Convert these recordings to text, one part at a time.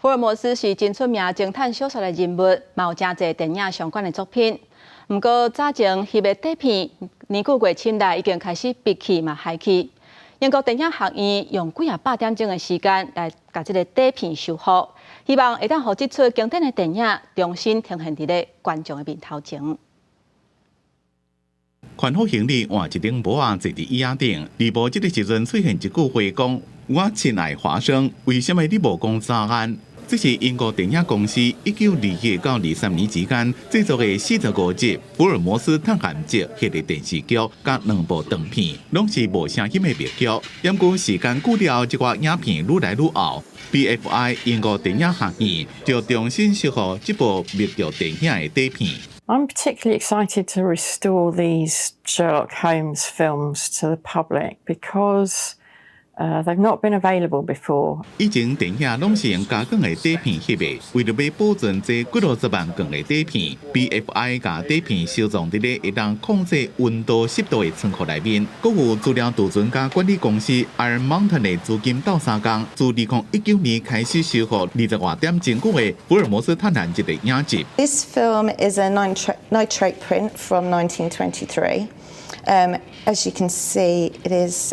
福爾摩斯是真出名偵探小說的人物，嘛有誠濟電影相關的作品。毋過早前翕的底片，年久月深來已經開始閉去嘛害去。英國電影學院用幾仔百點鐘的時間來共這个底片修復，希望會當予這齣經典的電影重新呈現佇咧觀眾的面頭前。寬幅行李換一頂帽仔坐佇椅仔頂，而無這个時陣出現一句話講：我親愛華生，為啥物你無講早安？這是英國電影公司1921到23年之間製作的45集《福爾摩斯探案集》系列電視劇，佮兩部長片，攏是無聲音的默劇。毋過時間久了，這寡影片愈來愈厚。BFI 英國電影學院就重新修復這部默劇電影的底片。 I'm particularly excited to restore these Sherlock Holmes films to the public because they've not been available before. 以前電影攏是用加鋼的底片翕的，為著欲保存這幾落十萬卷的底片，BFI 共底片收藏佇咧會當控制溫度濕度的倉庫內面。閣有資料儲存佮管理公司 Iron Mountain 的資金鬥相共，自2019年開始修復20外點鐘久的福爾摩斯探案集的影集。 This film is a nitrate print from 1923. As you can see, it is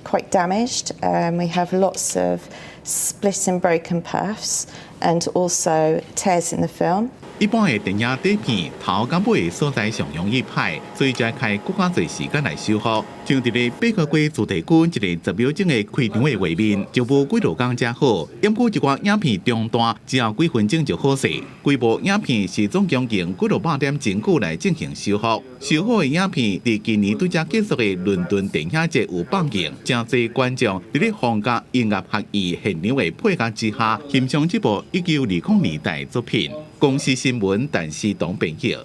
quite damaged. We have lots of split and broken perfs and also tears in the film. 一般的電影底片頭佮尾所在上容易歹，所以才開閣較濟時間來修復。像佇咧貝克街主題曲一個10秒鐘的開場的畫面，就無幾落工才好。毋過一寡影片中斷，只要幾分鐘就好勢。規部影片是總共用幾落百點鐘久來進行修復。修好的影片佇今年拄才結束的倫敦電影節有放映，誠濟觀眾佇咧皇家音樂學院現場的配樂之下，欣賞這部1920年代作品。公視新聞，陳思東編譯。